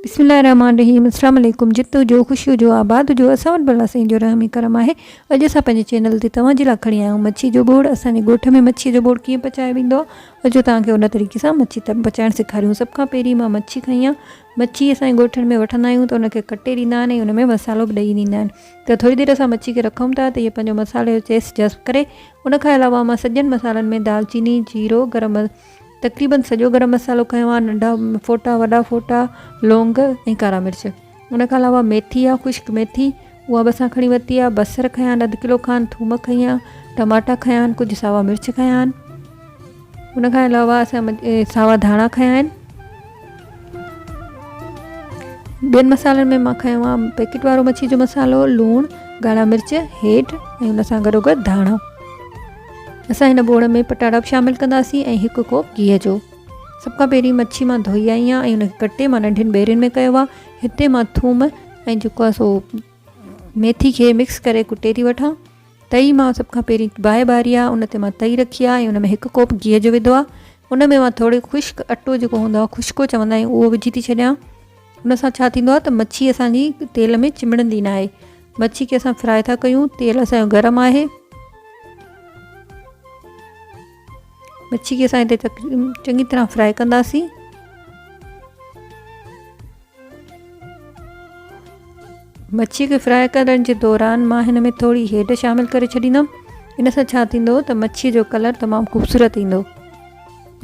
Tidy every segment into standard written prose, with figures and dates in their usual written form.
بسم الله الرحمٰن الرحيم اسلام عليڪم جت هجو خوش هجو آباد هجو اسان وٽ به الله سائين جو رحم ۽ ڪرم آهي اڄ اسان پنهنجي چينل تي توهان جي لاء کڻي آيا آهيون مڇي جو ٻوڙ اسان جي ڳوٺ ۾ مڇي جو ٻوڙ ڪيئن پچايو ويندو آهي اچو توهان کي ان طريقي سان مڇي پچائڻ سيکاريون سڀ کان پهرين مان مڇي کنئي آهي مڇي اسان جي ڳوٺن ۾ وٺندا آهيون ته ان کي ڪٽي ڏيندا آهن ۽ ان ۾ مصالحو به ڏئي ڏيندا آهن ته ٿوري دير اسان مڇي کي رکون ٿا ته اهي پنهنجو مصالحي جو چيس جذب ڪري ان کان علاوه مان سڄن مصالحن ۾ دالچيني جيرو گرم تقريبن سڄو گرم مصالحو کنيو آهي ننڍا ڦوٽا وڏا ڦوٽا لونگ ۽ ڪارا مرچ ان کان علاوه ميٿي آهي خشڪ ميٿي اها به اسان کڻي ورتي آهي بصر کنيا آهن اڌ ڪلو کن ٿوم کنئي آهي ٽماٽا کنيا آهن ڪجهه ساوا مرچ کنيا آهن ان کان علاوه اسان ساوا ڌاڻا کنيا آهن ٻين مصالحن ۾ مان کنيو آهي پيڪيٽ وارو مڇي جو مصالحو لوڻ ڳاڙها مرچ هيڊ ۽ ان سان گڏو گڏ ڌاڻا اسان هن ٻوڙ ۾ پٽاٽا به شامل ڪنداسين ۽ هڪ ڪوپ گيهه جو. سڀ کان پهرين مڇي مان ڌوئي آئي آهيان ۽ ان کي ڪٽي مان ننڍين ٻيرين ۾ ڪيو آهي. هتي مان ٿوم ۽ جيڪو آهي سو ميٿي کي مڪس ڪري ڪٽي ٿي وٺان. تئي مان سڀ کان پهرين باهه ٻاري آهي ان تي مان تئي رکي آهي ۽ ان ۾ هڪ ڪوپ گيهه جو وڌو آهي. ان ۾ مان ٿوري خشڪ اٽو جيڪو هوندو آهي خشڪو چوندا آهيون اهو وجهي ٿي ڇڏيان. ان سان ڇا ٿيندو آهي ته مڇي اسان جي تيل ۾ چنبڙندي ناهي. مڇي کي اسان فرائي ٿا ڪيون تيل اسان جو گرم آهي. مڇي کي اسان هتي چڱي طرح فرائي ڪنداسين. مڇي کي فرائي ڪرڻ جي دوران مان هن ۾ ٿوري هيڊ شامل ڪري ڇڏيندم. ان سان ڇا ٿيندو ته مڇي جو ڪلر تمام خوبصورت ايندو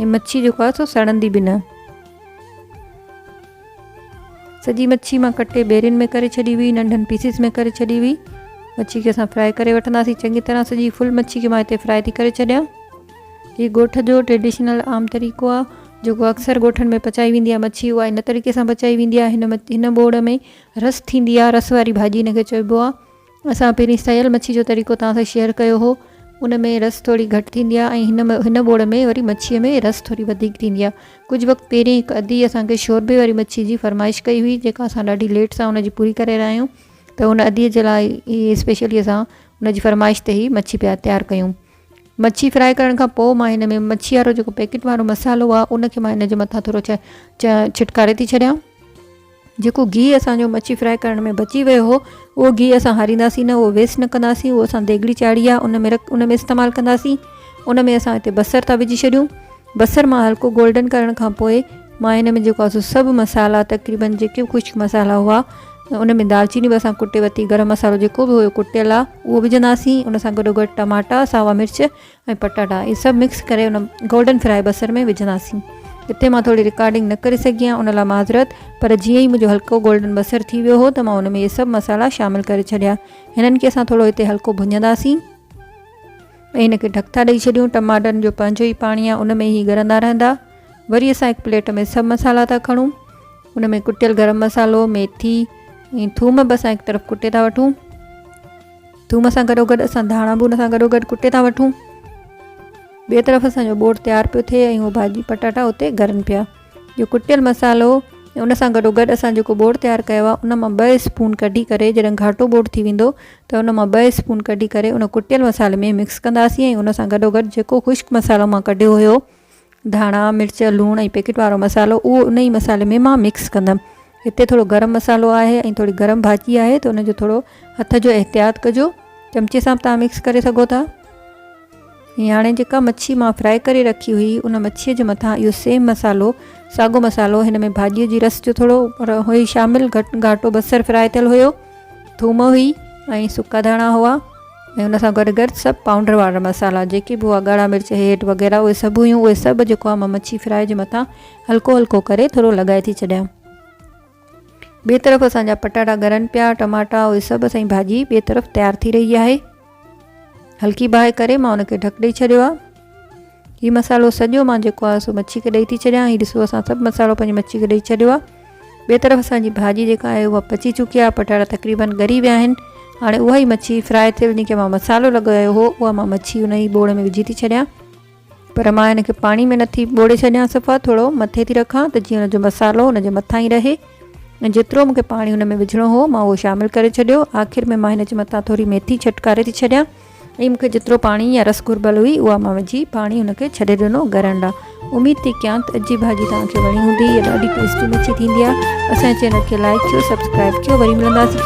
۽ مڇي جيڪو آهي سو سڙندي به نه. سڄي مڇي مان ڪٽي ٻيرين ۾ ڪري ڇڏي هئي ننڍن پيسز ۾ ڪري ڇڏي هئي مڇي کي اسان فرائي ڪري وٺنداسين چڱي طرح سڄي فل مڇي کي مان هتي فرائي ٿي ڪري ڇڏيان هي ڳوٺ جو ٽريڊيشنل عام طريقو آهي جيڪو اڪثر ڳوٺن ۾ پچائي ويندي آهي مڇي اها هن طريقي سان پچائي ويندي آهي هن هن ٻوڙ ۾ رس ٿيندي آهي رس واري ڀاڄي هن کي چئبو آهي اسان پهرين سيل مڇي جو طريقو توهان سان شيئر ڪيو هو ان ۾ رس ٿوري گهٽ ٿيندي آهي ۽ هن هن ٻوڙ ۾ وري مڇي ۾ رس ٿوري وڌيڪ ٿيندي آهي ڪجهه وقت پهرين هڪ ادي اسان کي شوربي واري مڇي جي فرمائش ڪئي هئي جيڪا اسان ڏاڍي ليٽ سان ان جي پوري ڪري رهيا آهيون ته ان ادي جي لاء هي اسپيشلي اسان ان جي فرمائش تي هي مڇي پيا تيار ڪيون مڇي فرائي ڪرڻ کان پوء مان هن ۾ مڇي وارو جيڪو پيڪيٽ وارو مصالحو آهي ان کي مان هن جي مٿان ٿورو ڇٽڪاري ٿي ڇڏيان جيڪو گيهه اسان جو مڇي فرائي ڪرڻ ۾ بچي ويو هو اهو گيهه اسان هارينداسين نه اهو ويسٽ نه ڪنداسين اهو اسان ديڳڙي چاڙهي آهي ان ۾ رک ان ۾ استعمال ڪنداسين ان ۾ اسان هتي بصر ٿا وجهي ڇڏيون بصر مان هلڪو گولڊن ڪرڻ کان پوء مان هن ۾ جيڪو آهي سو سڀ مصالحا تقريبن جيڪي به ڪجهه مصالحا هئا ان ۾ دالچيني به اسان ڪٽي ورتي گرم مصالحو جيڪو به هيو ڪٽيل آهي اهو وجهنداسين ان سان گڏو گڏ ٽماٽا ساوا مرچ ۽ پٽاٽا اهي سڀ مڪس ڪري ان گولڊن فرائي بصر ۾ وجهنداسين. هتي مان ٿوري رڪارڊنگ نه ڪري سگهي آهيان ان لاء معذرت پر جيئن ئي منهنجو هلڪو گولڊن بصر ٿي ويو هو ته مان ان ۾ اهي سڀ مصالحا شامل ڪري ڇڏيا. هنن کي اسان ٿورو هتي هلڪو ڀڃنداسين ۽ هن کي ڍڪ ٿا ڏئي ڇڏيون. ٽماٽن جو پنهنجو ئي پاڻي آهي ان ۾ هي ڳرندا رهندا. وري اسان هڪ پليٽ ۾ سڀ مصالحا ٿا کڻون. ان ۾ ڪٽيل گرم مصالحو، ميٿي ۽ ٿوم به اسان هڪ طرف ڪٽي ٿا وٺون. ٿوم سان گڏو گڏ اسان ڌاڻا به ان سان گڏو گڏ ڪٽي ٿا وٺون. ٻئي طرف اسان جو ٻوڙ تيار پيو ٿئي ۽ اهو ڀاڄي پٽاٽا اتي ڳرن پيا. اهو ڪٽيل مصالحو ۽ ان سان گڏو گڏ اسان جيڪو ٻوڙ تيار ڪيو آهي ان مان ٻه اسپون ڪڍي ڪري جڏهن گهاٽو ٻوڙ ٿي ويندو ته ان مان ٻه اسپون ڪڍي ڪري ان ڪٽيل مصالحي ۾ مڪس ڪنداسين ۽ ان سان گڏو گڏ جيڪو خشڪ مصالحو مان ڪڍيو هيو ڌاڻا، مرچ، لوڻ ۽ پيڪيٽ وارو مصالحو اهو ان ئي مصالحي ۾ مان مڪس ڪندم. هتي ٿورو گرم مصالحو آهي ۽ ٿوري گرم ڀاڄي آهي ته ان جو ٿورو هٿ جو احتياط ڪجو. چمچي سان به توهان مڪس ڪري سگهو ٿا. ۽ هاڻي جيڪا مڇي مان فرائي ڪري رکي هئي ان مڇيء جي مٿان اهو سيم مصالحو ساڳو مصالحو هن ۾ ڀاڄيء جي رس جو ٿورو هئي شامل گهٽ گهاٽو بصر فرائي ٿيل هيو ٿوم هئي ۽ سڪا ڌاڻا هئا ۽ ان سان گڏ گڏ سڀ پائونڊر وارا مصالحا جيڪي به هئا ڳاڙها مرچ هيڊ وغيره اهي سڀ هيون اهي سڀ جيڪو آهي مان مڇي فرائي جي مٿان هلڪو هلڪو ڪري ٿورو لڳائي ٿي ڇڏيان ٻئي طرف اسان جا پٽاٽا ڳرن پيا ٽماٽا اهي سڀ اسان جي ڀاڄي ٻئي طرف تيار ٿي رهي آهي هلڪي باهه ڪري مان ان کي ڍڪ ڏئي ڇڏيو آهي هي مصالحو سڄو مان جيڪو آهي سو مڇي کي ڏئي ٿي ڇڏيان هي ڏسو اسان سڀ مصالحو پنهنجي مڇي کي ڏئي ڇڏيو آهي ٻئي طرف اسان جي ڀاڄي جيڪا آهي اها پچي چڪي آهي پٽاٽا تقريبن ڳري ويا آهن هاڻي اها ئي مڇي فرائي ٿيل جنهن کي مان مصالحو لڳايو هو اها مان مڇي ان ئي ٻوڙ ۾ وجهي ٿي ڇڏيان پر مان هن کي پاڻي ۾ نٿي ٻوڙي ڇڏيان صفا ٿورو مٿي ٿي رکان ته جيئن ان جو مصالحو ان جي مٿان ئي رهي ۽ جيترو مون کي پاڻي ان ۾ وجهڻو هو مان اهو شامل ڪري ڇڏيو آخر ۾ مان هن جي مٿان ٿوري ميٿي ڇٽڪاري ٿي ڇڏيان ۽ مون کي جيترو پاڻي يا رس گهربل هئي اها مان وجهي پاڻي ان کي ڇڏي ڏنو ڳرڻ لاء. اميد ٿي ڪيان ته اڄ جي ڀاڄي توهان کي وڻي هوندي. هيء ڏاڍي ٽيسٽي مڇي ٿيندي آهي. اسان جي چينل کي لائيڪ ڪيو سبسڪرائيب ڪيو وري ملنداسين.